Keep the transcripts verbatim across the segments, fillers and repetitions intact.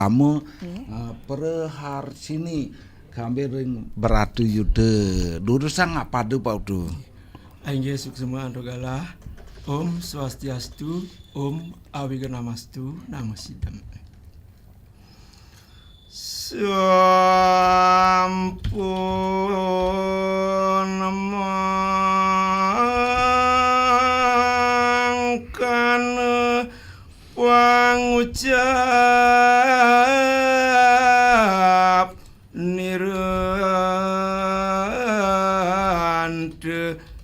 Ama, eh, Praharsini, kami ring Bratayuda. Durusang apada, Pak Udu? Inggih, suksma antuk galah. Om Swastiastu, Om Awighnamastu, Namo Siddham. Sampun mangkana pangucap niranta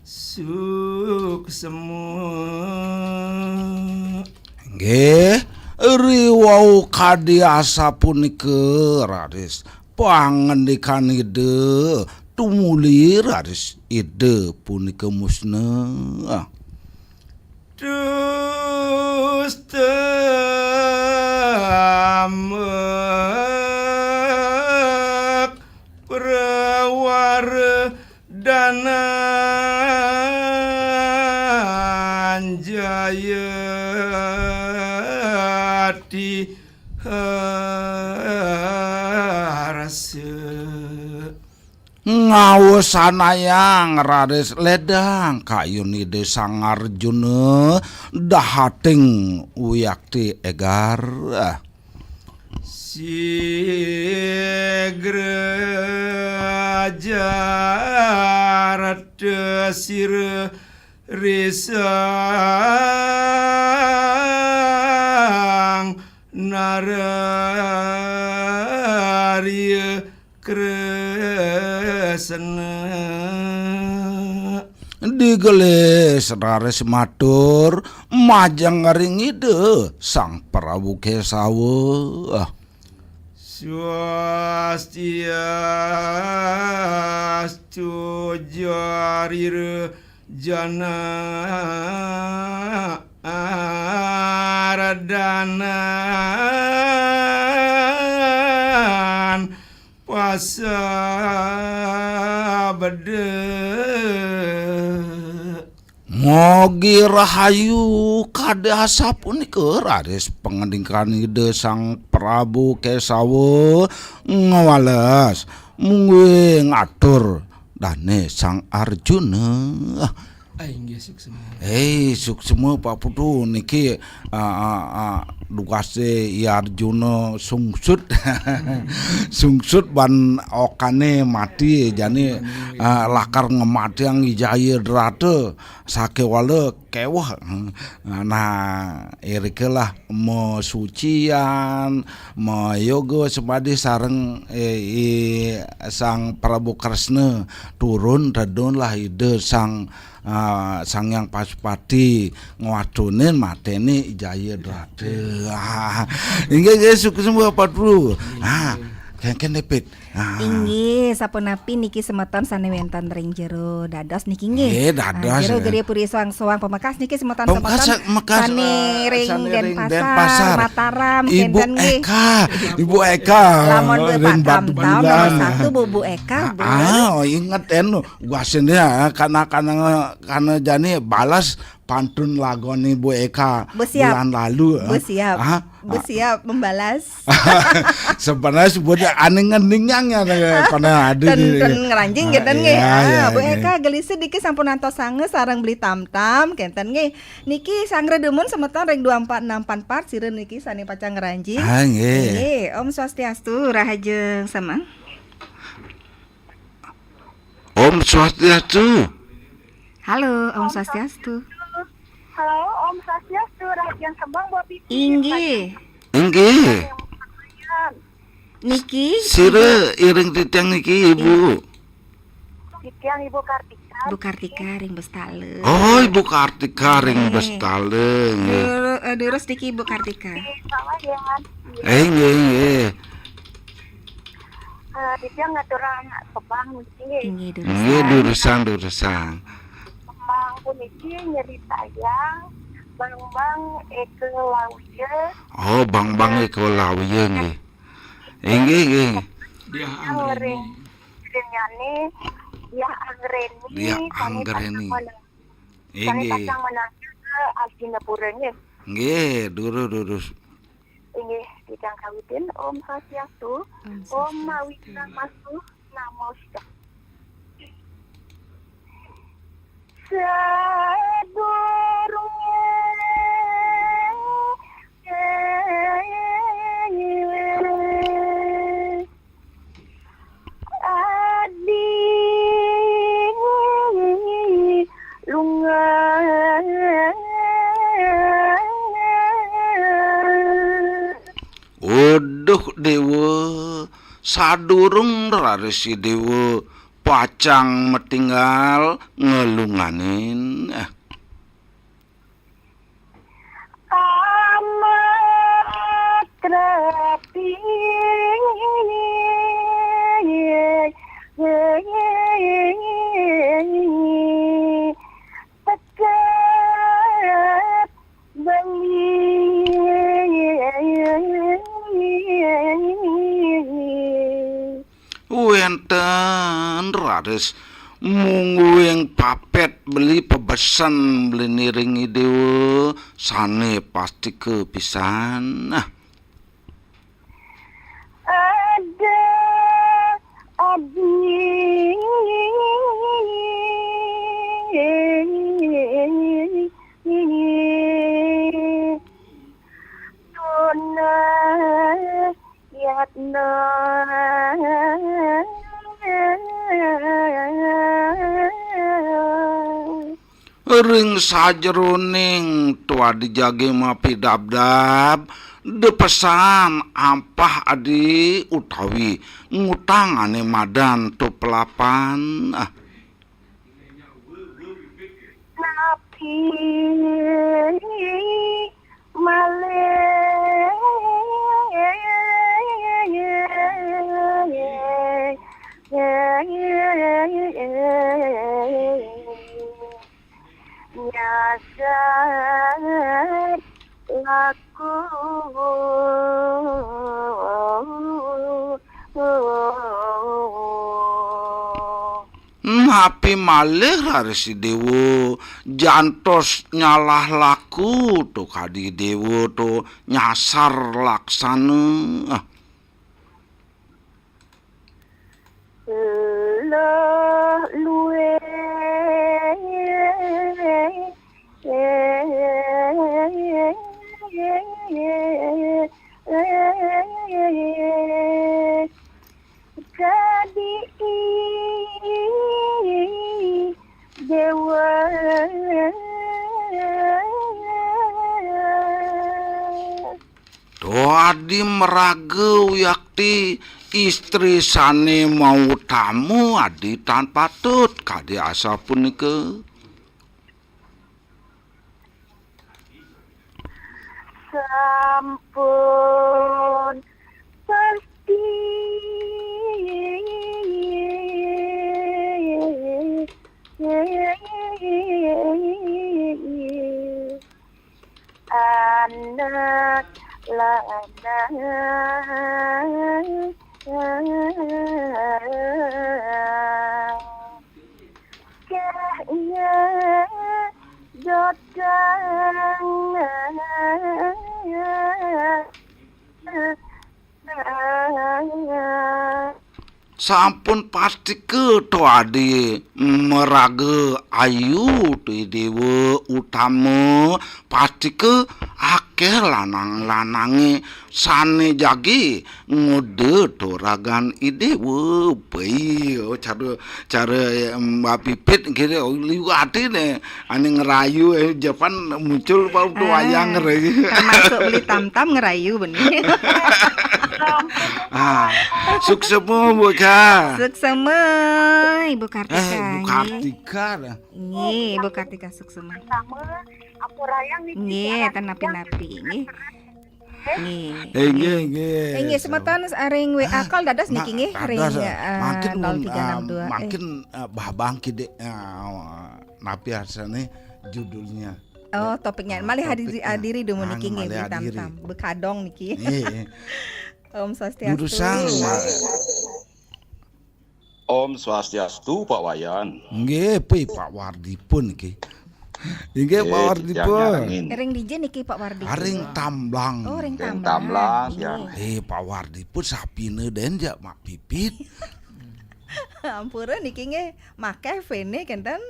suksma. Nggih, riwau kadi asapunika, raris pangandikan Ida tumuli, raris Ida punika musna. Tustamak prawara Dananjaya tiharsa. Ngawasanayang raris ledang kayun Ida Sang Arjuna dahating wiakti egar. Sigra jarata sira risang nararya kresna. Digelis raris matur majeng ring Ida Sang Prabu Kesawa. Swastiastu jarira jana aradanan pasabda. Mogi rahayu kadi asapunika raris pangandikan Ida Sang Prabu Kesawa ngwales mungguing atur dane Sang Arjuna. Ah, inggih, suksma. Eh, suksma, Pak Putu, niki, ah, ah, ah, dugase I Arjuna sungsut. Sungsut ban okane mati, jani, ah, lakar ngematiang I Jayadrata, sakewala keweh. Nah, irika lah masucian, mayoga semadi sareng, eh, I Sang Prabu Kresna, turun tedun lah Ida Sang, ah, Sang Hyang Pasupati ngwastunin mateni Jayadrata. Ah, inggih, inggih, suksma, Pak Putu. Ah, kengken depit. Ah. Inggih, sapunapi niki semeton sane wenten ring jero dados niki nggih. Nggih, dados, ah, jero ya. Gede Puri Soang-Soang Pamekas niki semeton-semeton Pamekas, Pamekas, sane, eh, ring sane ring Denpasar, Denpasar. Mataram, Ibu kenten nggih. Eka, Ibu Eka. Lamun ring Pak Batu Tamtam nomor Bulan. Satu, Bu, Bu Eka, ah, Bu. Ah, oh, inget enu. Gua sini ya, karena, karena, karena jani balas pantun lagone Bu Eka. Bu siap. Bulan lalu, Bu, eh. Siap. Ah, Bu, ah. Siap membalas. Sebenarnya sebut ane ngeningang ya, kono ada ten, di ten ngranjing, ah, kenten nggih. Iya, ah, iya, Bu, iya. Eka gelisih niki sampun antos sanget sareng Beli Tamtam, kenten nggih. Niki sanggra dumun semeton ring dua empat enam empat empat, sira niki sane pacang ngranjing. Ah, nggih. Nggih, Om Swastiastu, rahajeng semeng. Om Swastiastu. Halo, Om Swastiastu. Halo, Om Swastiastu, rahajeng semeng, Bu Pipi. Inggih. Inggih. Niki? Sira iring titiang niki, Ibu? Titiang Ibu Kartika. Bu Kartika ring Bestala. Oh, Ibu Kartika ring Bestala, nggih. Duru-, eh, durus niki, Ibu Kartika. Salah ya. Eh, nggih, nggih. Eh, titiang ngaturang tembang niki. Inggih, durus. Nggih, durusang, durusang. Tembang puniki nyeritayang Bang Bang Eka Lawya. Oh, Bang Bang Eka Lawya, nggih. Inggih, inggih. Diah Anggreni. Ring, ring nyane Diah Anggreni. Diah Anggreni. Sane pacang menang. Inggih. Sane pacang menang ke Astinapura, nggih. Nggih, durus, durus. Inggih, titiang kawitin. Om Swastiastu. Om Swastiastu. Mawi Sang Masu Namo Siddham. Sadurunge adi lunga. Uduh, Dewa, sadurung raris Dewa pacang matinggal ngelunganin. Eh. Amat rapi tekep beli. Wenten raris mungguing papet beli pabesen beli niring Dewa sane pastika pisan. Nah. Ada adi tuna yatna. Ring sajeroning tuadi jagi mapidabdab, depesan ampah adi utawi ngutang ane madan to pelapan. Ah. Napi malih nyasar laku. Napi malih raris Dewa jantos nyalah laku to kadi Dewa to nyasar laksana. Ah. Luh luwih kadi Dewa. To adi maraga wiakti istri sane mautama adi tan patut kadi asapunika. Sampun pasti anak lanang. Kehnya dotang. Sampun pastika to adi maraga ayu to Dewa utama, pastika akeh lanang-lanange sane jagi ngoda to ragan Dewa. Bai, oh, cara, cara, eh, Mbak Pipit nggih, oh, liwatine ane ngerayu, eh, japan muncul apa to wayang ngerayu. Termasuk beli tam-tam ngerayu bener. Ah, suksema, Bu Ka. Suksema, Ibu Kartika, eh, Bu Kartika. Nggih, Ibu Kartika suksema. Sama, ampurayang niki. Nggih, ten napi-napi, nggih. Nggih. Eh, nggih, nggih. Eh, nggih, semeton ring W A call dados niki nggih, ring, eh, nol tiga enam dua. Mangkin, eh, babang kide, eh, napi arsane judulnya. Oh, topiknya. Malih hadiri, hadiri dumun niki nggih, beli tam-tam. Bekadong niki. Nggih. Om Swastiastu. Durusang. Om Swastiastu, Pak Wayan. Nggih, pi Pak Wardi pun niki. Inggih, Pak Wardipa. Ring dija niki, Pak Wardipa? Ring Tamblang. Oh, ring Tamblang. Tamblang, ya. Eh, Pak Wardipa sapina den jak Mak Pipit? Ampura niki nggih, makéh véné kénten.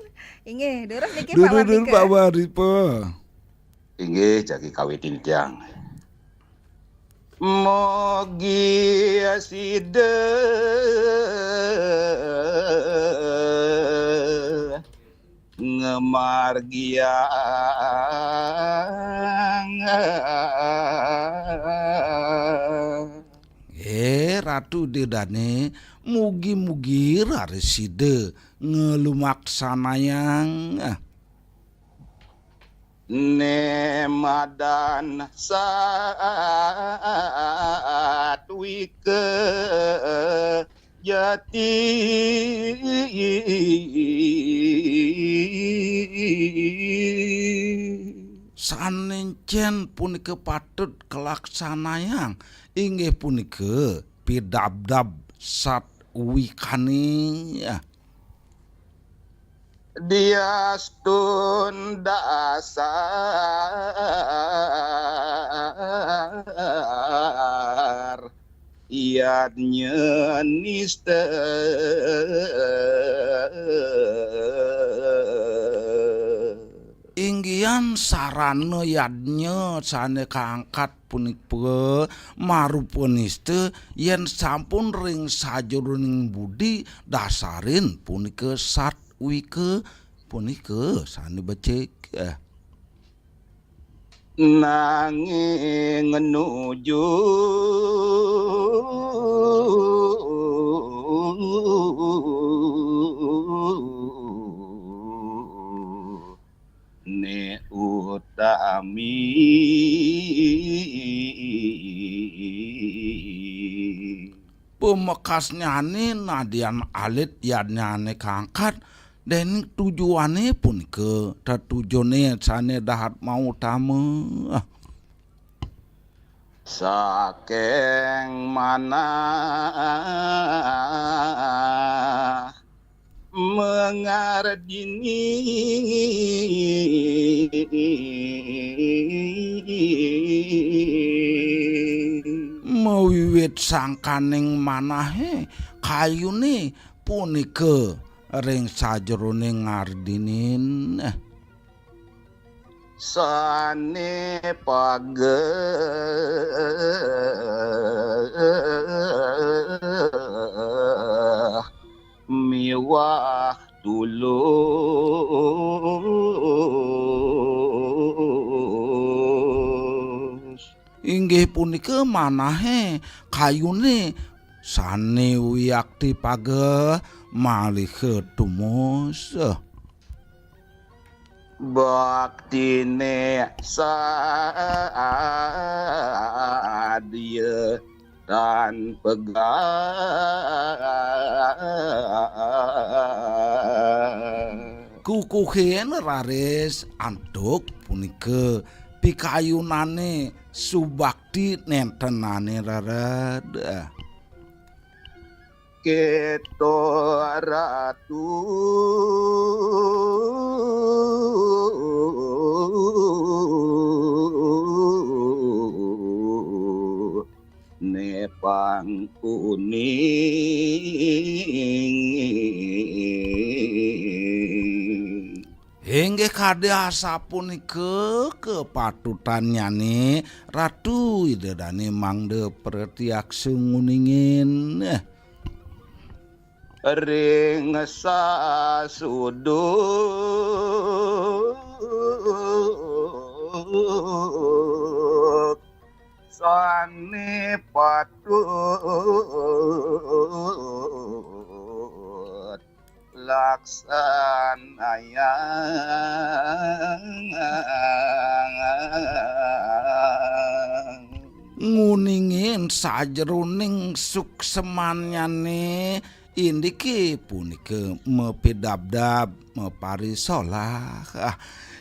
Inggih, durus niki, Pak Wardipa. Durus, Pak Wardipa. Inggih, jagi kawitin tiang. Mogi sida ngamargiang. Eh, Ratu Ida Dané, mugi-mugi raris sida nglumaksanayang. Né madan satwika jati. Sané encén punika patut kalaksanayang, inggih punika pidabdab satwikané. Diastun dasar yadnya nista. Inggihan sarana yadnya sané kaangkat punika marupa nista, yén sampun ring sajeroning budi dasarin punika satwika punika sané becik. Eh. Nanging nuju né utami. Pamekasnyané nadian alit yadnyané kaangkat, déning tujuané punika tetujoné sané dahat mautama. Saking manah mangardini. Mawiwit sangkaning manahé kayuné punika ring sajeroning ngardinin. Sané pageh miwah tulus. Inggih punika manahé kayuné sané wiakti pageh malih tumus. Baktiné sadia tan pegat. Kukuhin raris antuk punika pikayunané subakti néntenané rered. Kéto Ratu né pangkuning. Inggih kadi asapunika kapatutannyané Ratu Ida Dané mangda pratiaksa nguningin. Ring sasuduk sané patut laksanayang. Nguningin sajeroning suksemannyané indiki punika mapidabdab, maparisolah. Ah,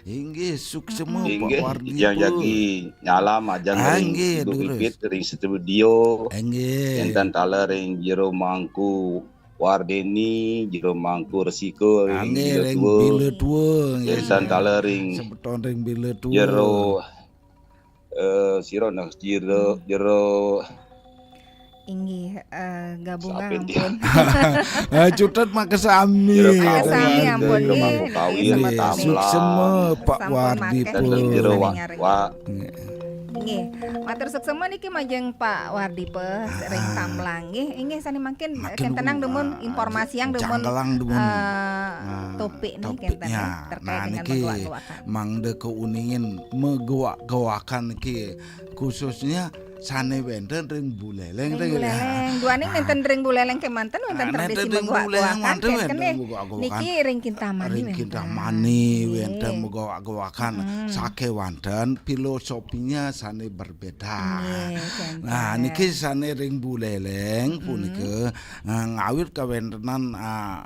inggih suksema, Pak Wardipa. Inggih, jagi nyalam ajeng ring Ibu Pipit ring studio. Inggih. Énten taler ring jero mangku Wardeni, jero Mangku Resika ring Nggih, Bila ring Tua. Bila Tua, nggih. Wénten taler ring semeton ring Bila Tua. Jero, eh, sira nah, jero, jero Inggih, eh, gabungan, sampun ampun. Eh, cutet makasami. Jero Makasami, kawin, ampun, jero nggih, Mangku nggih, kawin, semeton. Nggih, suksema, Pak Wardi pun. Sampun makéh, nggih, jero wa-, ring-ring. Wa-, Nggih. Matur suksema niki majeng Pak Wardi pun ring Tamlang, nggih. Inggih, sané mangkin, eh, makin kéntenang dumun, ah, informasiang dumun, jangkelang dumun, eh, ah, topik nih, topiknya. Kénten, terkait dengan megoak-goakan. Nah, niki mangda keuningin megoak-goakan niki, khususnya sané wénten ring Buléléng. Ring Buléléng. Duaning nénten ring Buléléng kémanten wénten tradisi megoak-goakan, wénten megoak-goakan. Niki ring Kintamani wénten. Ring Kintamani wénten megoak-goakan. Sakéwanten filosofinya sané berbeda. Nggih, kénten. Nah, niki sané ring Buléléng punika, eh, ngawit kawéntenan, eh,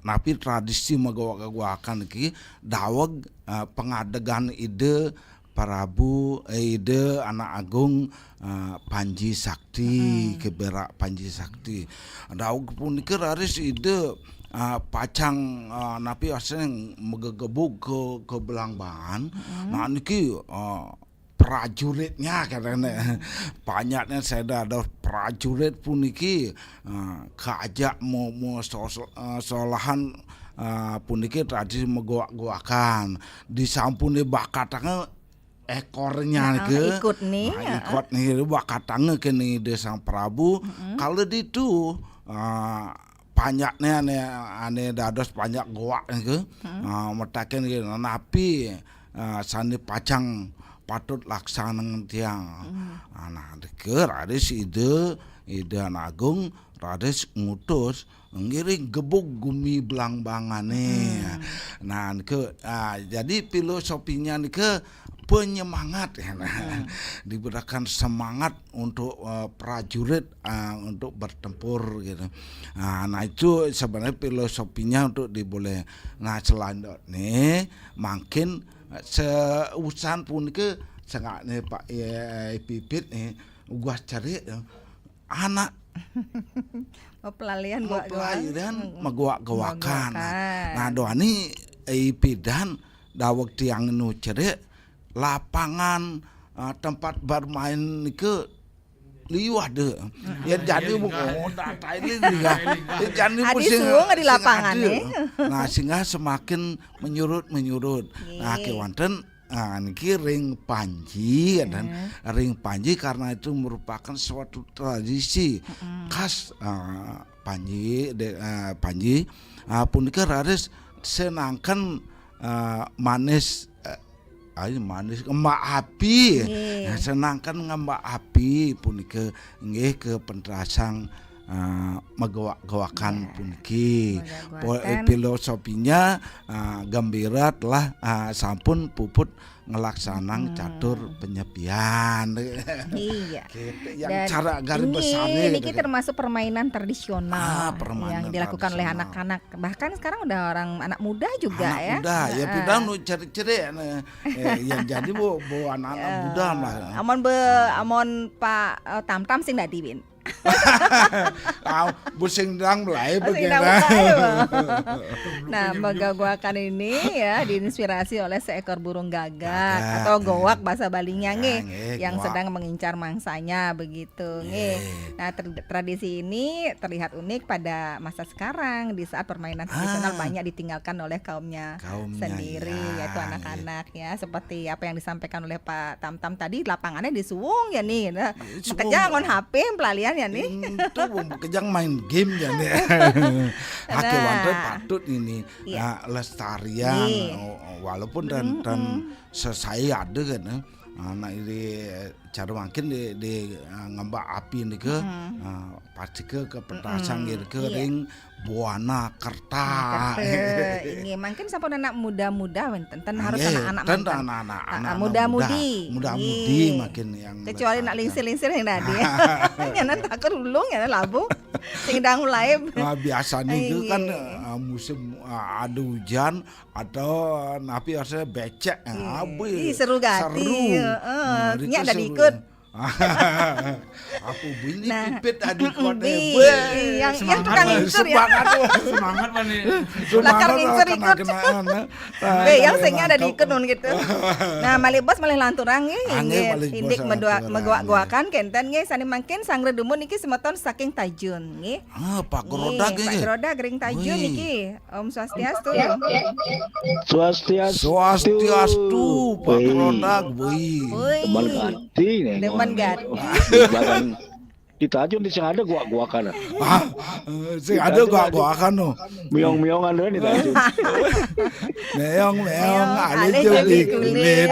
napi tradisi megoak-goakan niki daweg, eh, pangadegan Ida Prabu, eh, Ida Anak Agung, eh, Panji Sakti, keberak Panji Sakti. Daweg punika raris Ida, eh, pacang, eh, napi asring magegebug ka, ka Blambangan. Nah, niki, eh, prajuritnya katanya. Banyaknya saya ada prajurit puniki, eh, kaajak mo-, mo-, so-, so-, eh, solahan, eh, puniki tradisi megoak-goakan. Disampune bakatanga ekornya niki. Ikut nih, nah, ikut nih, bakatanga kene Ida Sang Prabu. Kalau ditu, eh, panjaknya ane, ane dados panjak goak niki, eh, mataken niki, napi, eh, sane pacang patut laksanang tiang. Ah, nah, dike raris Ida, Ida Agung raris ngutus ngiring gebug gumi Blambangan. Nah, nike, ah, jadi filosofinya nike penyemangat, ya. Diberikan semangat untuk, eh, prajurit, eh, untuk bertempur gitu. Nah, nah, itu sebenarnya filosofinya untuk diboleh. Nah, selanjutnya mungkin, eh, seusan punike sengakne Pak, eh, Pipit nih, ugas cerik, ya. Anak pepelalian goak-goak. Pepelalian megoak-goakan. Megoak-goakan. Nah, duaning, eh, pidan daweg tiang nu cerik lapangan, eh, tempat bermain nike liwah deh. Ya, jadi mau ngomong tak, tak ini juga. Ya, jadi adi pusing, suwung di lapangan, ada. Nah, sehingga semakin menyurut-menyurut. Nah, nggih, kewanten, ah, niki ring Panji, ya, dan ring Panji karena itu merupakan suatu tradisi khas, ah, Panji, de-, ah, Panji, ah, punika raris senangken, ah, manis, eh, ai, manis ngembak api. Nggih. Nah, senangken ngembak api punika nggih kapentasang, eh, megoak-goakan puniki. Megoak-goakan. Po-, filosofinya, eh, gembira telah, eh, sampun puput ngelaksanang catur penyepian. Iya. Gitu, yang cara garis besarnya gitu. Dan niki termasuk permainan tradisional yang dilakukan oleh anak-anak. Ah, permainan tradisional. Bahkan sekarang udah orang anak muda juga, ya. Anak muda, ya, heeh. Pidan nu cerik-cerik, nah. Eh, yang jadi bo, bo anak-anak muda mah. Amun be, amun Pak, eh, Tamtam sing dadi, Win. Tahu, bu sing dang mulai. Sing dang mulai, Bang. Nah, megoak-goakan ini ya diinspirasi oleh seekor burung gagak atau goak bahasa Balinya, nggih, yang sedang mengincar mangsanya begitu. Tuh, nggih. Nggih. Nah, ter-, tradisi ini terlihat unik pada masa sekarang, di saat permainan tradisional banyak ditinggalkan oleh kaumnya sendiri, yaitu anak-anak, ya. Seperti apa yang disampaikan oleh Pak Tamtam tadi, lapangannya disuwung ya nih. Nah, disuwung. Makejang ngon H P pelalian ya nih. Hmm, tuh, makejang main game ya nih. Nah. Hake wanda patut ini, ya, lestarian, walaupun dan, dan sesai ada kan, eh. Nah, ini cara mangkin di, di, eh, ngembak api nika, eh, pasti ke, ke pentasang ring buana kerta. Kerta, inggih. Mangkin sampun anak muda-muda wénten, ten harus anak-anak ten mangkin. Anak-anak, ah, anak-anak muda-mudi. Muda-mudi mangkin yang kecuali nak lingsir-lingsir yang tadi. Nyanan takut ulung, nyanan labu. Sing dang mulai. Nah, biasanya itu kan, eh, musim, eh, ada hujan, atau napi asal becek, ah, ih, seru gati, seru. Heeh. Nah, nya ada seru. Ikut. Aku bunyi Nah. Pipit adik Bi, yang, yang tukang ngincur ya. Semangat tuh. Semangat mana? Lakar ngincur ikut. Be, yang sengnya ada diikut nun gitu. Nah, malih bos malih lanturang nggih. Inggih, indik meguak-guakan kenten nggih, sane mangkin sang redumun niki semeton saking Tajun nggih. Ah, Pak Gerodag nggih. Pak Gerodag ring Tajun niki. Om Swastiastu. Swastiastu. Swastiastu, Pak Gerodag. Wih. Demen gati nih. Demen gati. Di Tajun di sing ada guak-guakan. Ah, sing ada guak-guakan no. Miong-miongan deh di Tajun. Meong-meong, alih jadi kulit.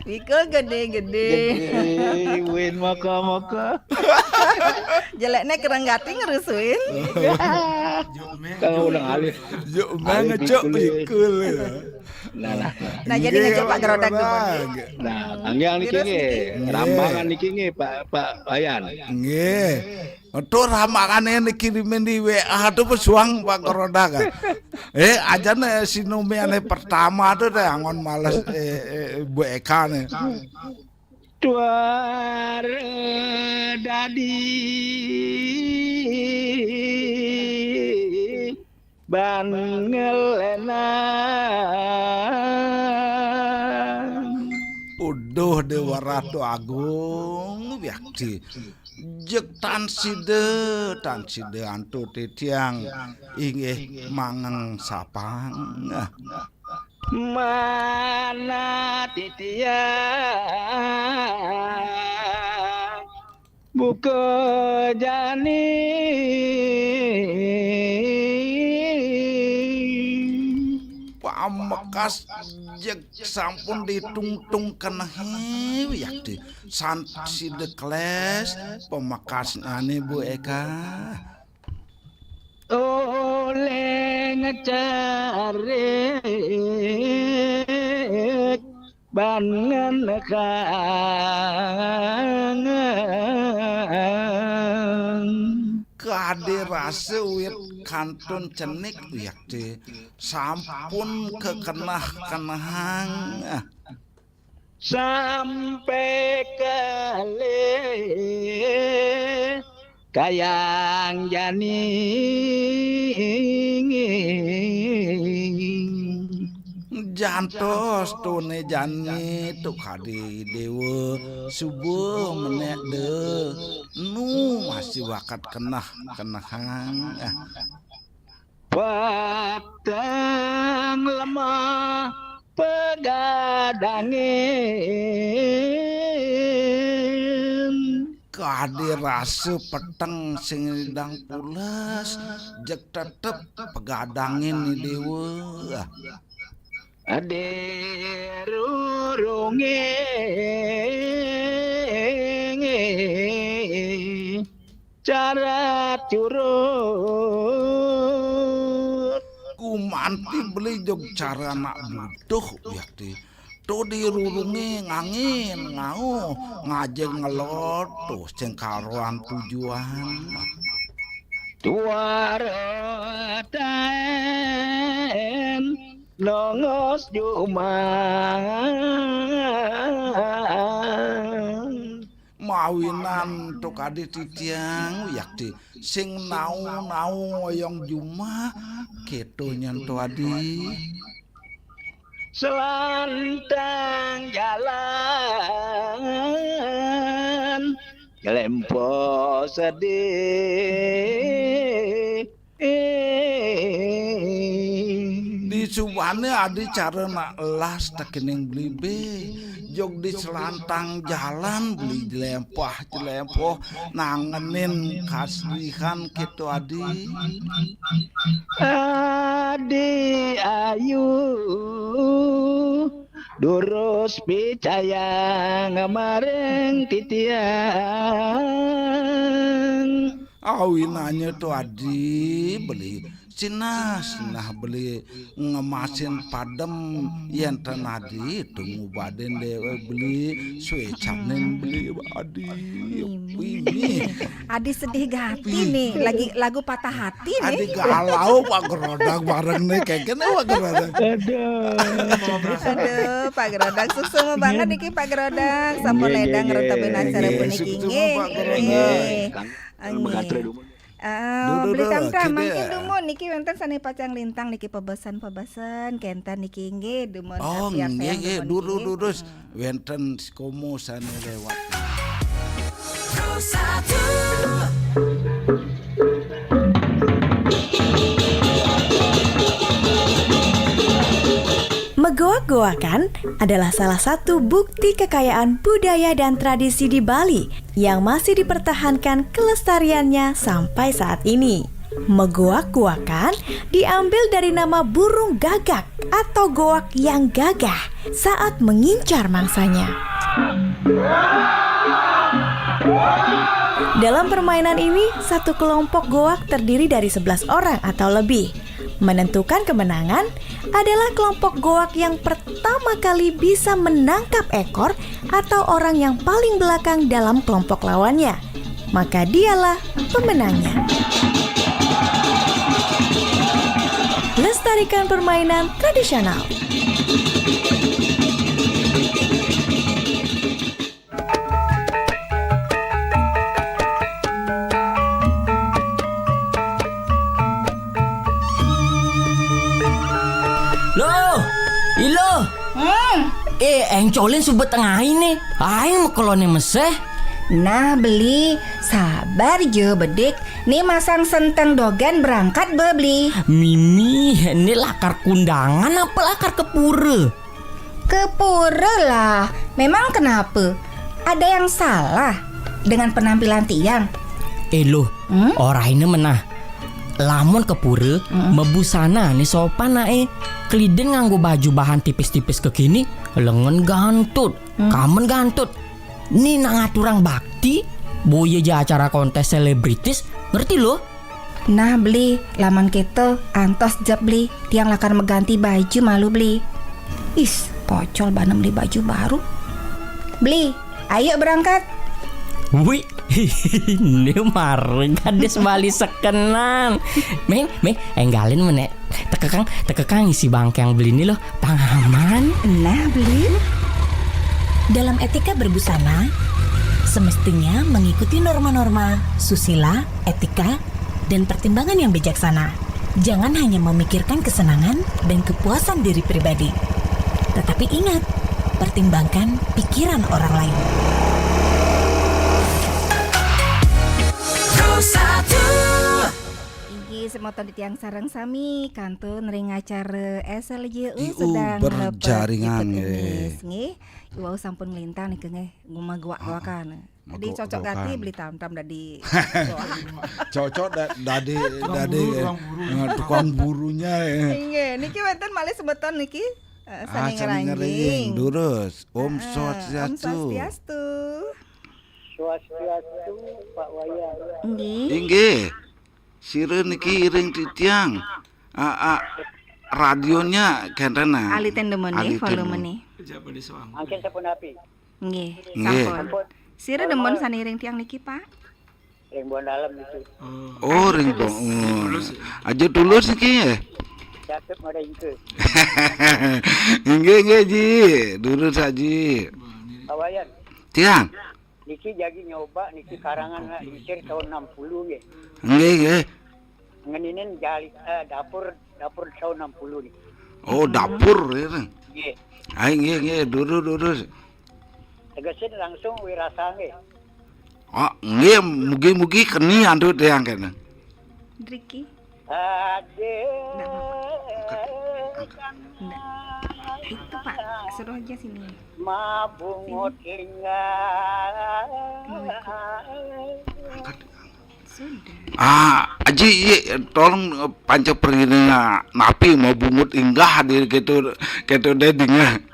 Bikul gede-gede. Gede, win maka-maka. Jelekne kereng gati ngerusuin. Kalau udah ngalih. Yuk, mengecok bikul. Nah, nah. Nah, jadi ngecok Pak Gerodak dulu. Nah, anggih niki nggih. Rambangan niki nggih, Pak, Pak Wayan. Nggih. Tuh rambangannya niki di W A tuh pesuang Pak Gerodak. Eh, aja nih sinome ane pertama tuh deh angon males eh, eh, Bu Eka nih. Tuar dadi ban ngelenang. Uduh Dewa Ratu Agung wiakti. Jeg tan sida, tan sida antu titiang inggih mangeng sapang. Mana titiang buka jani. Pamekas jeg sampun ditungtung kenehe wiakti. San sida kles pamekasnane Bu Eka. Oleh ngecari ban ngenekang. Kade rasa wit kantun cenik wiakti sampun kekenah-kenahang. Sampai kalih kayang jani. Jantos tone jani tu kadi dewa subuh menek de nu masih wakat kenah kenahang. Peteng lemah pegadangin. Kade rasa peteng sing idang pules, jeg tetep pegadangin ni dewa. Ade rurunging. Cara curut. Kumanti beli jog cara anak butuh yakti. To dirurungi ngangin ngau ngajeng ngelot to sing karuan tujuan. Tuar taen nongos jumang. Mawinan to kadi titiang yakti sing nau-nau ngoyong jumah keto nyen to adi. Selantang jalan lempo sedih. Di subane adi cara nak las tekening beli be. Jog di selantang jalan beli jelempah jelempah nangenin kaslihan keto adi. Adi ayu durus picayang mareng titiang. Awinannya to adi beli sinah, sinah beli ngemasin padem, yén ten adi to ngubadin déwék beli suécanin beli adi. Mimi. Adi sedih gati nih, lagi lagu patah hati nih. Adi galau Pak Gerodak bareng nih, kayak gini Pak Gerodak. Aduh. Aduh, Pak Gerodak, suksma banget niki Pak Gerodak. Sampun ledang ngrentepin acara puniki nggih. Nggih. Nggih. Eh, Beli Tamtam, mangkin dumun niki wénten sané pacang lintang niki pebesen-pebesen kénten niki nggih dumun. Oh, nggih, nggih, dumun niki. Wénten si Komo sané lewat. Megoak-goakan adalah salah satu bukti kekayaan budaya dan tradisi di Bali yang masih dipertahankan kelestariannya sampai saat ini. Megoak-goakan diambil dari nama burung gagak atau goak yang gagah saat mengincar mangsanya. Dalam permainan ini, satu kelompok goak terdiri dari sebelas orang atau lebih. Menentukan kemenangan adalah kelompok goak yang pertama kali bisa menangkap ekor atau orang yang paling belakang dalam kelompok lawannya. Maka dialah pemenangnya. Lestarikan permainan tradisional. Loh, ilo. Hmm. Eh, éngcolin suba tengah ini. Aing mekelone meseh. Nah, Beli, sabar jo bedik. Nih masang senteng dogen berangkat be, Beli. Mimi, ini lakar kundangan apa lakar ke pura? Ke pura lah. Memang kenapa? Ada yang salah dengan penampilan tiang? Eh, loh, hmm? Ora ini menah. Lamun ke pura, hmm, mebusana nih sopan nae. Keliden nganggo baju bahan tipis-tipis ke kini, lengen gantut, hmm, kamen gantut. Nih nak ngaturang bakti, boya ja acara kontes selebritis, ngerti loh? Nah, Beli, lamun kéto, antos jep, Beli. Tiang lakar meganti baju malu, Beli. Is, pocol banem beli baju baru. Beli, ayo berangkat. Wih, ini mareng gadis Bali sekenan. Meng, meng, énggalin menek. Tekekang, tekekang isi bangkeng beli ini loh, pangaman. Nah, Beli. Dalam etika berbusana, semestinya mengikuti norma-norma susila, etika, dan pertimbangan yang bijaksana. Jangan hanya memikirkan kesenangan dan kepuasan diri pribadi. Tetapi ingat, pertimbangkan pikiran orang lain. Inggih, semeton titiang sareng sami kantun ring acara S L J U sedang berjaringan, nggih. Nggih. Iwau sampun nglintang niki nggih, gumaguak-guakan. Dadi cocok gati beli tamtam dadi cocok da-, dadi, tukang dadi, buru, tukang buru. Eh, tukang burunya, eh. Inggih, niki wénten malih semeton niki, eh, ah, sami ngeranjing. Durus. Om Swastiastu. Swastiastu, Pak Wayan. Inggih. Inggih. Sira niki iring titiang. Ah, ah, radionya kénten, ah. Aliten demen nggih, aliten volumene. Mangkin sapunapi? Nggih, nggih. Sampun. Sira demen saniring tiang niki, Pak? Ring Buan Dalem niki. Oh, ring Buan. Aja tulus niki nggih. Cakep mada ingke. Nggih, nggih, Ji. Durus, Ji. Pak Wayan. Tiang. Niki jagi nyoba niki karangan lah, isir tahun enam puluh nggih. Nggih, nggih. Ngeninin jali, eh, dapur, dapur tahun enam puluh niki. Oh, dapur ya. Nggih. Ai, nggih, nggih, durus, durus. Tegesin langsung wirasa nggih. Oh, nggih, mugi-mugi keni antuk tiang kene. Driki. Nggak apa-apa. Angkat, angkat. Nggak. Itu, Pak, suruh aja sini. Mabungut linggah. Mau ikut? Angkat. Sudah. Ah, Aji, iya, tolong, eh, panca pergina napi mabungut linggah di gitu, gitu deh dengar.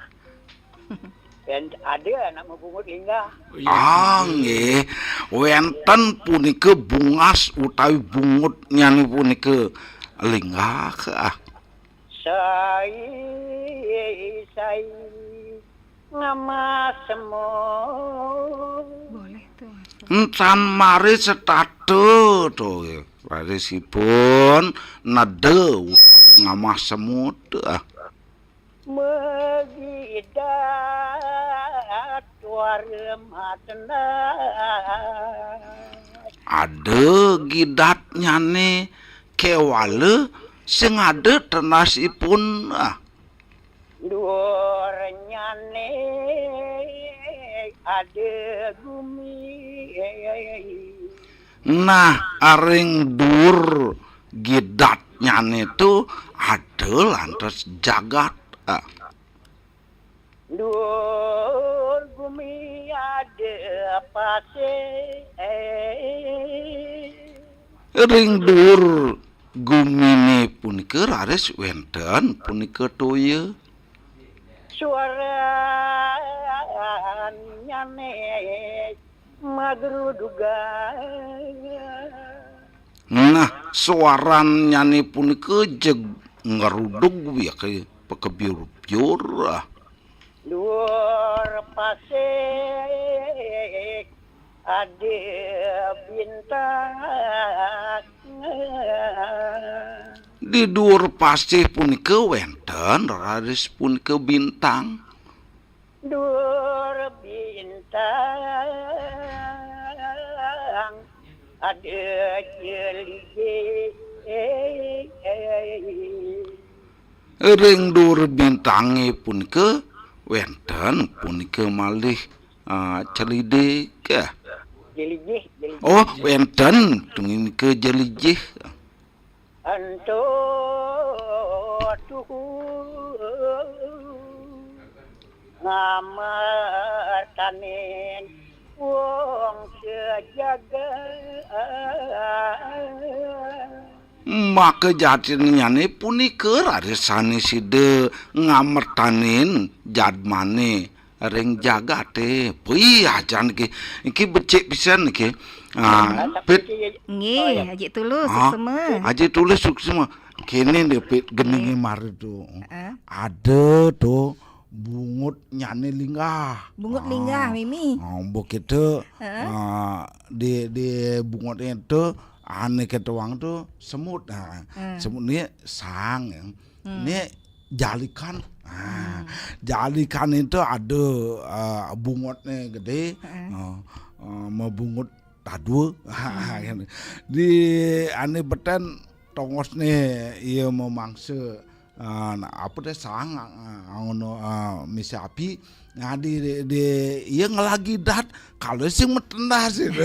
Dan ada anak mabungut linggah. Ah, nggih. Wénten punika bungas utawi bungutnyané punika linggah. Ah. Sai, sai, ngamah semut. Boleh tuh. Encan mari setata to, rarisipun neda utawi ngamah semut. Ah. Magidat warma tendas. Ada gidatnyané kéwala sing ada tendasipun. Ah. Duurnyané ada gumi. Nah, aring duur gidatnyané to ada lantas jagat. Ah. Duur gumi ada pasih. Ring duur guminé punika raris wénten punika toya. Suarannyané magrudugan. Nah, suarannyané punika jeg ngrudug ya ke pakebiur-biur. Duur pasih ada bintang. Di duur pasih punika wénten raris punika bintang. Duur bintang ada jelijih. Ring duur bintangé punika wénten punika malih, ah, celidik. Jelijih, jelijih. Oh, wénten punika jelijih. Ento tuhu ngamertanin wong sejagat. Maka jatinnyané punika raris sané sida ngamertanin jadmané ring jagaté. Pui ajan iki. Iki becik pisan iki. Ah, Pit. Nggih, Haji Tulus, ah, suksma. Haji Tulus suksma. Kéné deh, Pit, geningé mari to. Heeh. Ada to bungutnyané linggah. Bungut linggah, Mimi. Ah, mbok kita, ah, di, di bungut itu ané ketuang to semut. Ah, semut ini sang, ya. Ini jalikan. Ah, jalikan itu ada, ah, bungutnya gede. Ah, ah, mabungut tadua. Di ané betén tongosné ia mamangsa, ah, nah, apa deh, sang, ah, ngono, ah, misi api. Nah, di, di, di, ia ngelagi dat, kalau sing metendas itu.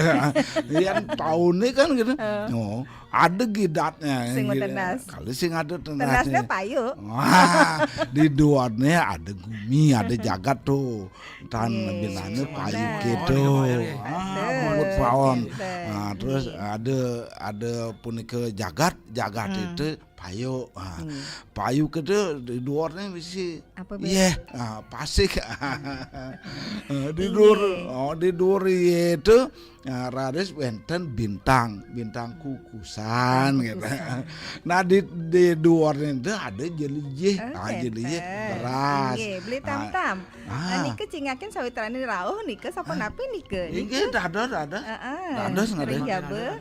Yang tahuné kan gitu. Oh, ada gidatnya. Sing gitu. Metendas. Kalau sing ada tendasnya. Tendasnya payu. Wah, di duarnya ada gumi, ada jagat tuh. Tan binane payu gitu. Ah, bungut pawon. Nah, terus ada, ada punika jagat, jagat itu payu. Ah, payu kita di duarnya bisi. Apa, Beb? Iya, ah, pasik. Ah, di duur, oh, di duur itu, ah, raris wénten bintang, bintang kukusan gitu. Nah, di, di duarnya itu ada jelijih. Ah, jelijih beras. Nggih, beli tam-tam. Ah, nika cingakin sawitraning rauh nika sampun napi nika? Inggih, dados, dados. Heeh. Dados nggih. Ring jaba.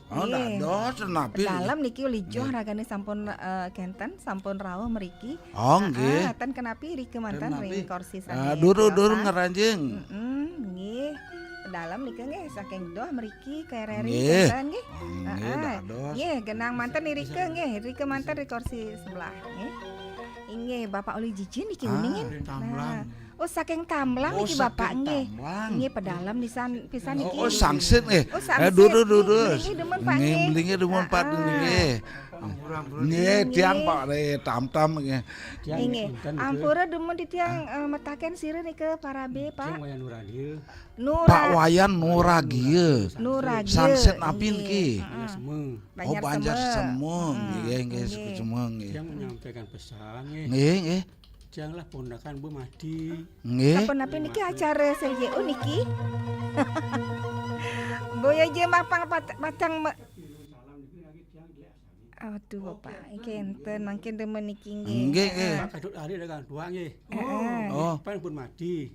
Oh, dados napi? Dalem niki lijoh ragane sampun, eh, kenten, sampun rauh mriki. Oh, nggih. Ten kenapi rika manten ring korsi sane. Durung, durung ngranjing. Heeh, nggih. Dalem nika nggih saking doh mriki kereri kenten nggih. Nggih, dados. Nggih, genang manten irika nggih, rika manten ring korsi sebelah nggih. Inggih, Bapak Uli Jijin niki uning. Nah. Oh, saking Tamblang niki Bapak nggih. Nggih, pedalem pisan, pisan niki. Oh, sangsit nggih. Oh, sangsit. Durung, durung. Nggih, demen Pak nggih. Nggih, demen Pak nggih. Nggih, tiang Pak Tam-tam nggih. Inggih. Ampura demen titiang, eh, metaken sira nika parabe, Pak. Wayan Nuragia. Pak Wayan Nuragia. Nuragia. Sangsit napi niki? Banjar Sema. Oh, Banjar Sema. Nggih, nggih, Sema nggih. Tiang menyampaikan pesan nggih. Nggih, nggih. Janglah ponakan Bu Madi. Nggih. Sapunapi niki acara C J O niki? Boya je mapang pat-, patang me-, Aduh, Bapak, kenten mangkin demen niki nggih. Nggih, nggih. Heeh. Pak Kadut Ari dagang dua nggih. Heeh. Oh. Pan pun mati.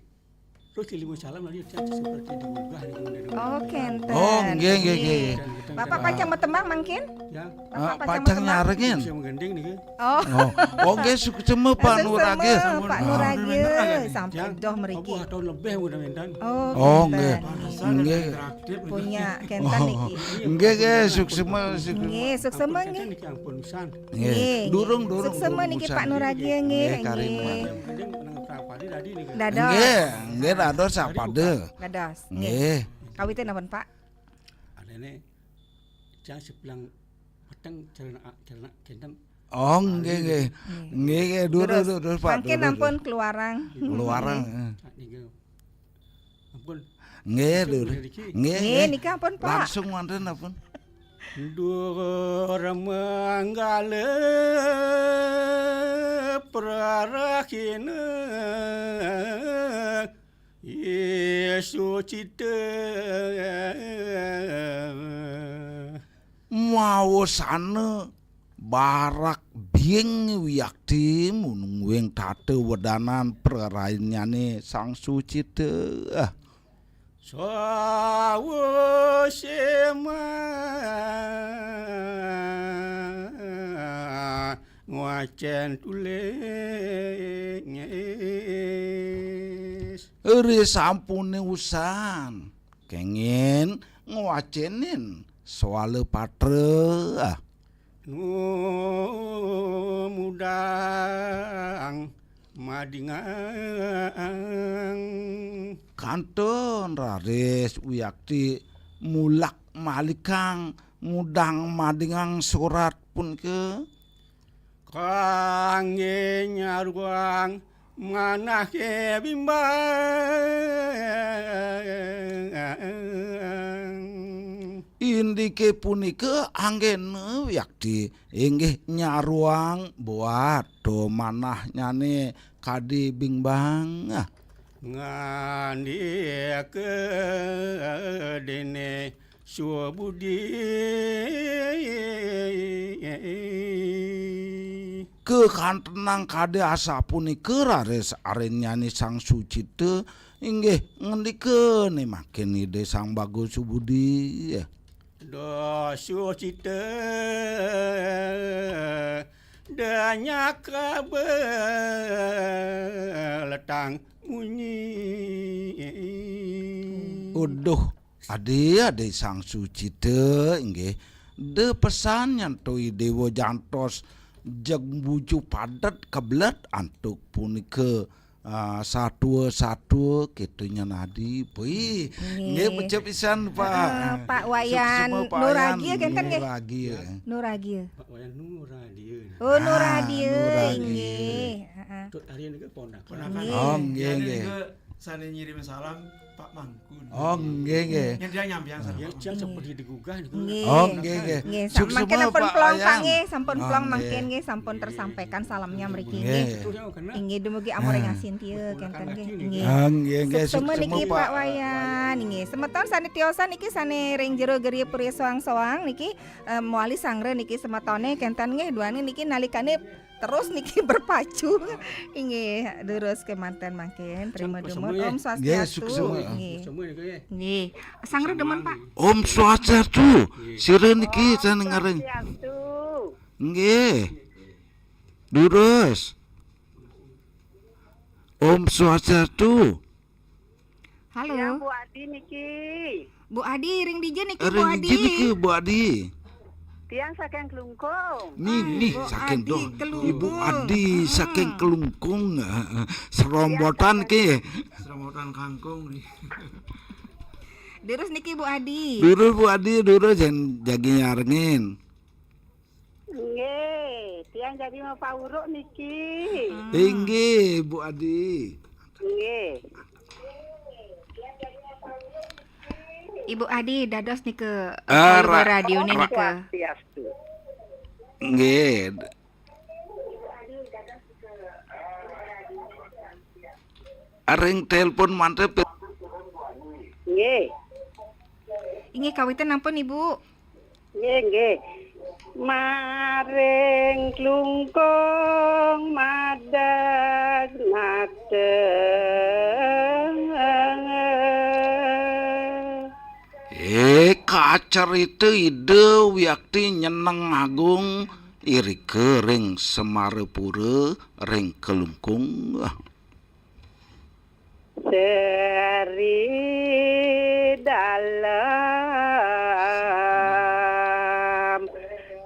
Terus di lima salam lagi seperti digugah di kemudian. Oh, kenten. Oh, nggih, nggih, nggih. Bapak pacang matembang mangkin? Ya. Bapak pacang matembang? Nyarengin. Bisa menggending niki. Oh. Oh, nggih, suksema Pak Nuragia. Suksema, Pak Nuragia. Sampai doh mriki. Apa tahun lebih udah mentan. Oh, nggih. Nggih. Punya kenten niki. Nggih, nggih, suksema, suksema. Nggih, suksema nggih. Nggih. Durung, durung. Suksema niki Pak Nuragia nggih. Nggih, karim. Dados. Nggih, nggih, dados sapada. Dados. Nggih. Kawitin ampun, Pak. Adene jang sebelang peteng celana, celana kenten. Oh, nggih, nggih. Nggih, nggih, durus, durus, Pak. Mangkin ampun keluarang. Keluarang, eh. Nggih. Ampun. Nggih, durus. Nggih, nggih. Nggih, nika ampun, Pak. Langsung wonten ampun. Dur manggala prarahina Yesu cita. Mawasana barak biing wiakti munungwing tata wedanan prarainnyane Sang Sucita. Sawasema ngwacen tulis. Ri sampune usan kengin ngwacenin swala patra. Nu mudang madingang. Kantun raris wiakti mulak malikang mudang madingang surat punika. Kangge nyaruang manah ke bimbang. Indike punika anggena wiakti inggih nyaruang buat do manahnyane kadi bimbang. Ngandika dene Subudi. Kekantenang kade asapunika raris arennyane Sang Sucita inggih ngendika nemakin Ida Sang Bagus Subudi. Da Sucita, da nyaka beletang munyi. Uduh, Adi, Adi Sang Sucita, inggih. Da pesan nyanto Idewa jantos jeg buju padet keblet antuk punika, ah, satua-satua kita nyan Adi. Pui. Nggih. Nggih, pecah pisan, Pak. Ah, Pak Wayan Suksema, Pak Wayan Nuragia kenten nggih? Nuragia. Nuragia. Pak Wayan Nuradia. Oh, ah, Nuradia, Nuradia. Inggih. Heeh. Tut Arya nika ponakan. Ponakan. Nggih. Oh, nggih, nggih. Nika sane ngirim salam Pak Mangkun. Oh, nggih, nggih. Nyediang nyambiang salam. Ya, Pak Mangkun. Seperti digugah niku. Nggih. Oh, nggih, nggih. Nggih, suksema, mangkin ampun Pak plong, Pak, Wayan. Nggih, sampun plong, mangkin nggih, sampun tersampaikan salamnya mriki, nggih. Nggih. Inggih, dumugi ampura ngasih. Iya, kenten nggih. Nggih. Ah, nggih, nggih. Suksema niki, Pak Wayan. Nggih, semeton sane tiosan niki sane ring jero griya puri soang-soang niki, eh, mawali sanggra niki semetone kenten nggih, duane niki nalikane terus niki berpacu. Inggih, durus kemanten mangkin. Trima dumun. Om Swastiastu. Nggih, suksema. Nggih. Nggih. Sanggra demen, Pak. Om Swastiastu. Sira niki sane ngareng. Swastiastu. Nggih. Durus. Om Swastiastu. Halo. Ya, Bu Adi niki. Bu Adi, ring dija niki, Bu Adi? Ring dija niki, Bu Adi? Tiang saking Klungkung. Nih, nih, Bu saking Adi doh. Klungkung. Ibu Adi saking Klungkung. Serombotan niki. Serombotan kangkung nih. Durus niki, Bu Adi. Durus, Bu Adi, durus, jan jagi nyarengin. Nggih, tiang jagi mapauruk niki. Ah. Inggih, Bu Adi. Nggih. Ibu Adi, dados nika, eh, ra-, radione ra-, nika. Swastiastu. Nggih. Ring telepon manten, Pi. Nggih. Inggih, kawitan ampun, Ibu. Nggih, nggih. Maring klungkung madeg nateng. Eh, kacarita Ida Wiakti Nyeneng Agung irika ring Semarapura ring Klungkung. Sri Dalem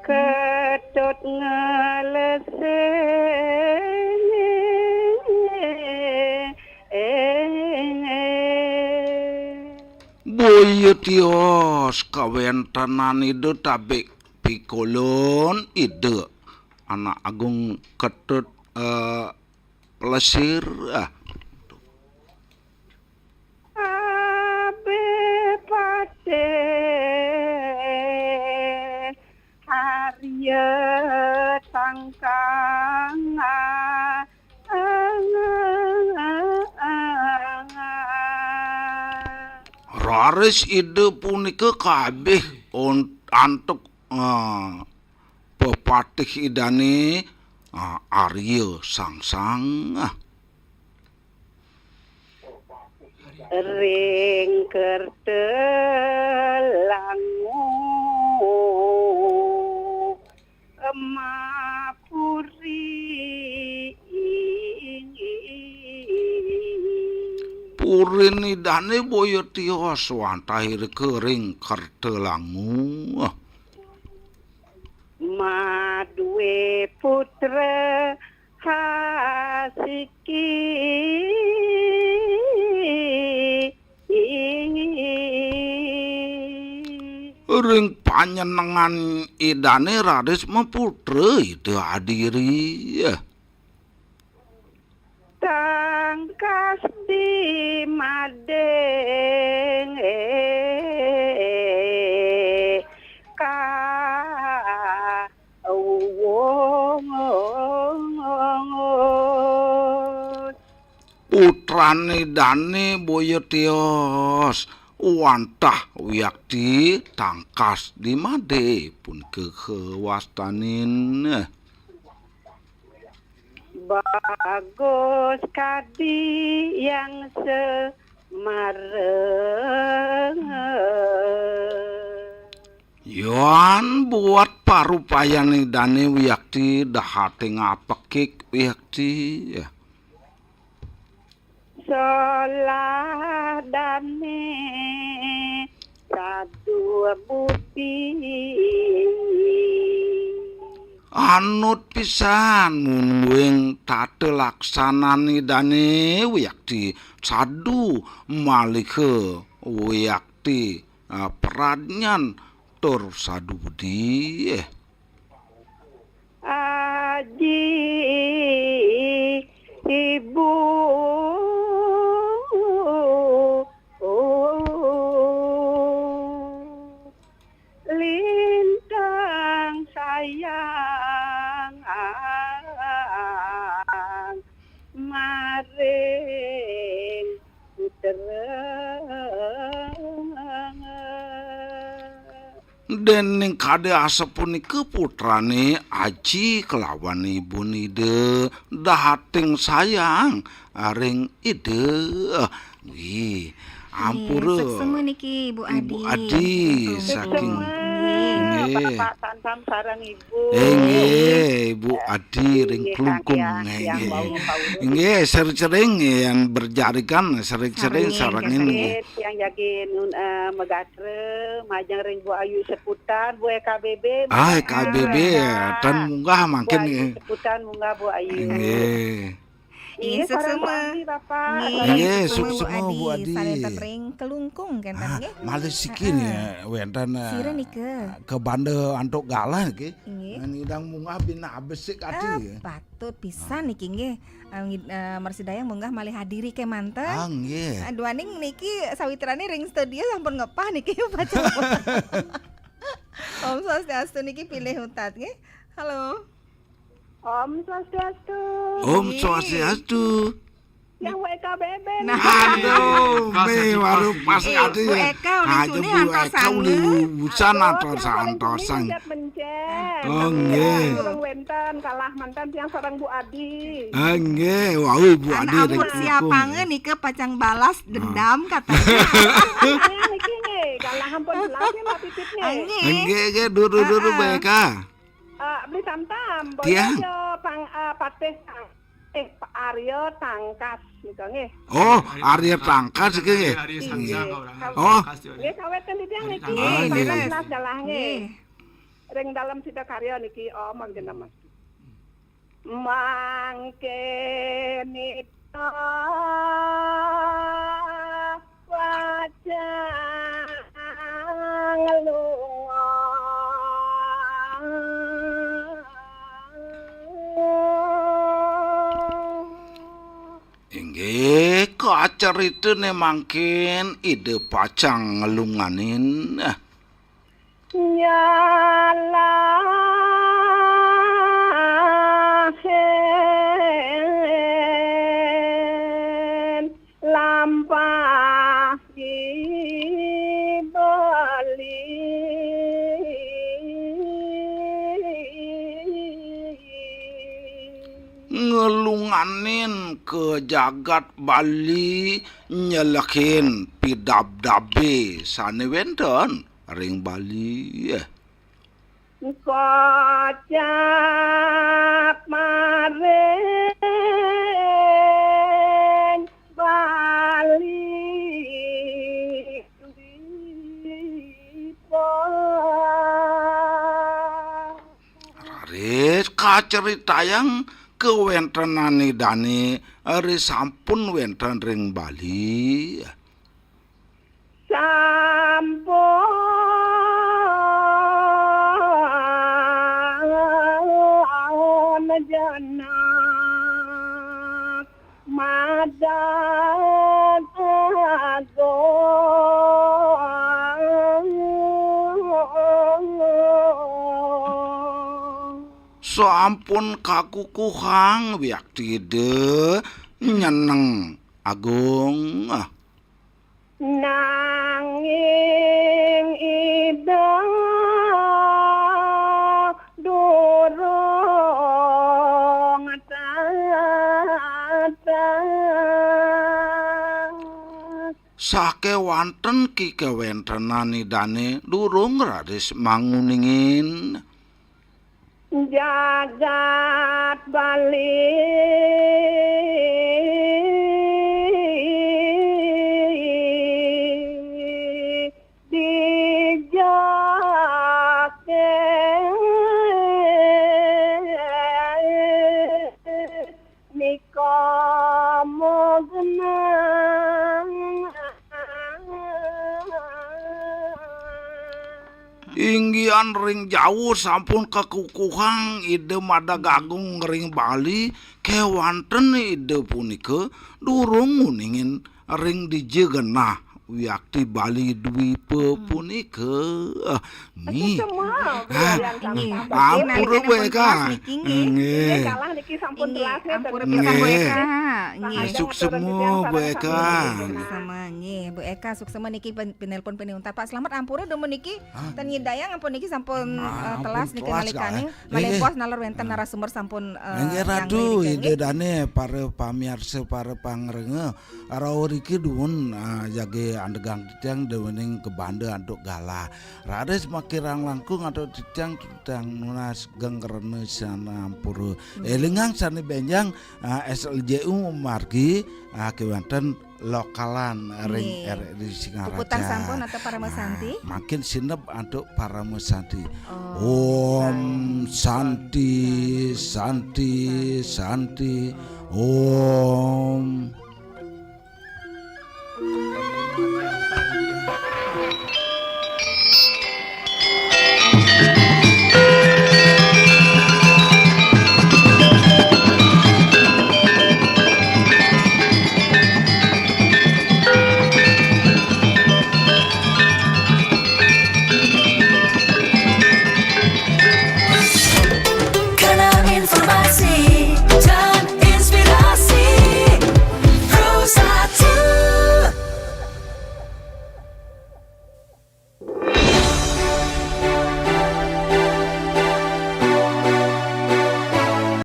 Ketut Ngelesing. Boya tios kawentenan Ida tabik pikolon Ida Anak Agung Ketut, eh, Plesir, ah. Abe Patih Arya Tangkang. Raris Ida punika kabih on-, antuk, ah, pepatih Idane, ah, Arya Sangsang, ah. Ring kerta langu Mapuri. Purin Idane boya tios wantah irika ring kerta langu. Madue putra hasiki. Ring panyenengan Idane raris maputra Ida Adiri. Tangkas di mading ka wong. Putrane Dane boya tios, wantah wiakti tangkas di made punika kawastanin. Bagus kadi yang semareng. Yan buat parupayan Idane wiakti dahating apekik wiakti. Solah dane sadu budi. Anut pisan mungguing tata laksanane Dane wiakti sadu malih wiakti, ah, pradnyan tur sadu budi. Aji ibu lintang sayang maring putra. Dening kade asapunika putrane aji kelawan ibun Ida dahating sayang ring Ida. Nggih, ampura. Nggih, suksma niki, Ibu Adi. Ibu Adi saking. Suksma, nggih. Bapak Santam sareng Ibu. Eh, nggih, Ibu Adi ring Klungkung. Nggih, nggih. Nggih, sering-sering yang berjarikan, sering-sering sareng nggih. Tiang jagi nun, eh, megatra, majeng ring Bu Ayu Seputan, Bu E K B B. Ah, E K B B, ya. Tan munggah mangkin. Bu Ayu Seputan munggah, Bu Ayu. Nggih. Nggih, sareng Bu Adi, Bapak. Nggih, suksma, Bu Adi. Salinten ring Klungkung, kenten, nggih. Malih siki nih, wenten, eh, sira nika. Ke Banda antuk galah niki. Nggih. Ngidang munggah bin abesik ati. Ah, patut pisan niki, nggih. Eh, ngid-, eh, Mersidayang munggah malih hadiri kemanten. Ah, nggih. Eh, duaning niki sawitrane ring studio sampun ngepah niki, Pak Camat. Om Swastiastu niki pilih utat, nggih. Halo. Om Swastiastu. Om Swastiastu. Yang W K B B nih. Aduh, Pas, be pas, baru pas. pas Eh, ada Bu ya. Eka, uling Aja cuni Bu antos Eka sangu. Uling busan Aduh, antos yang paling antos cuni sangu. Mencet-mencet. Oh, nggih. Urang wénten kalah manten tiang sareng Bu Adi. Enggih, wau Bu Anak Adi ampun rek siapa dukung. Nge nika pacang balas dendam katanya. Nah, niki nggih, kalah ampun jelas nggih Mbak Pipit nggih. Nggih. Enggih, enggih, duru-duru Ah, ah. bae ka. Eh, beli santam, Iya. boyo pang eh, patih tang eh Arya Tangkas nika nggih. Oh, Arya Tangkas iki nggih. Arya Iya. Sangsa kok ora. Oh. Tangkas, ya. Nggih, saweten titiang niki. Ah, Nggih, iya. jelas dalah nggih. Nggih. Ring dalem sida karya niki om mangkin mas. Mangkin ita pacang lunga. Inggih, kacaritane mangkin Ida pacang ngelunganin. Nyalahin lampah di Bali. Ngelunganin ke jagat Bali nyelekin pidabdabe sane wenten ring Bali. Kocap maring Bali Dwipa. Raris kaceritayang kawentenan Idane ri sampun wenten ring Bali. Sampun jenak madan agung. Sampun kakukuhang wiakti Ida nyeneng agung. Nanging Ida durung tatas. Sakewanten ki kawentenan Idane durung raris manguningin. Jagat Bali dijake nika magenang. Inggihan ring jauh sampun kakukuhang Ida Madag Agung ring Bali, kewanten Ida punika durung nguningin ring dija genah wiakti Bali Dwipa punika. Ah, nggih. Semua Ah, yang Nggih. sama. Ampura Niki Beka. niki nggih. Nggih. Kalah niki sampun Nggih, telas nggih, ampura tadi. pisan Bu Nggih. Eka. Nggih. Suksema Beka. Suksema nggih, Bu Eka suksema niki pen- penelpon peniuntat Pak. Selamat ampura dumun niki. Ten nyidayang ampun niki sampun Ah, eh, ampun telas niki telas, nalikane. Kak. Malih Nggih. Pos naler wenten narasumber sampun eh, Nggih yang Ratu, ngriki, Ida nggih. Dane, para pamiarsa, para pangrenga, rauh riki dumun ah, jagi andegang titiang dewening kebanda antuk galah. Raris makirang langkung antuk titiang, titiang nunas gengrena sanampura. Elingang sane benjang ah, S L J U margi ah, kewanten lokalan ring Nggih. R R I Singaraja. Puputang sampun atau Parama Santi? Nah, makin sineb antuk Parama Santi. Oh, Om Santi, Santi, Santi. Om.